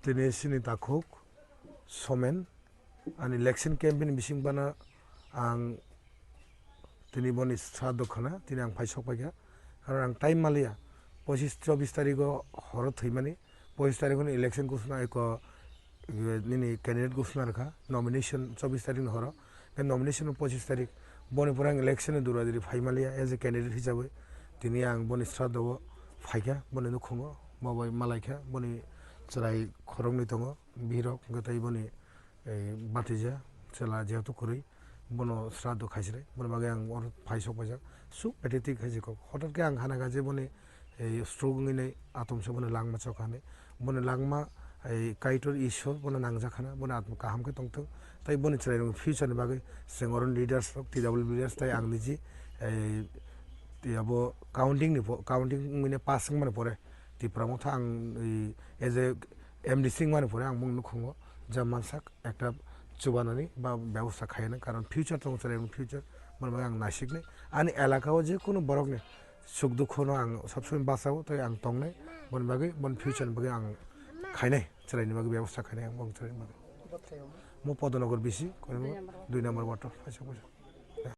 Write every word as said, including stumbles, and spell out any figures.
Tini sini takhuk Somen, ani election campaign bising bana ang tini boni sra dokhana, tini ang phai sok paikha. Karon ang time maliya, pochis chobis tarikh o horo thwimani, pochis tarikh ni election kusuna eko, eh, nini candidate kusuna rwkha, nomination chobis tarikh ni horo. Khe nomination no pochis tarikh, boni pore ang election ni dura duri phai maliya as a candidate hisabai. Tini ang boni sra dogo phaikha, boni nukhungo, bo bai malaikha, boni chwrai khoroknwi tongo. Birok hwnkhe tei boni, eh, batija chwla jehetu kwrwi, bono sraddho khaisirwi, boni bagwi ang oro phai sok paijak. Suk pathetic khaisi kok. Hothat khe ang hana kha je boni, eh, stroke wngwi nai atomsa bono langma chok hani. Bono langma, eh, Kaitor Ishwar bono nangjak hana, bono atma kaham khe tongthwng. Tei boni chwrairokni future ni bagwi chwng oro leaders rok, T W leaders tei ang niji, eh, tei abo counting ni pho-, counting wngwi nai pass wngmani pore Tipra Motha ang, eh, as a M D C wngmani pore ang bongni nukhungo je mansak ekta chubanani ba bebosta khaina, karon future tongo chwrairokni future, bono bagwi ang naisiknai. Ani elaka o je kunu borokni suk dukho no ang sob somoi bachao, tei ang tongnai, boni bagwi, boni future ni bagwi ang khainai, chwraini bagwi bebosta khainai ang bong chwraini bagwi. Mo Podonogor B C, Koimor, dui number ward o, paisa paisa.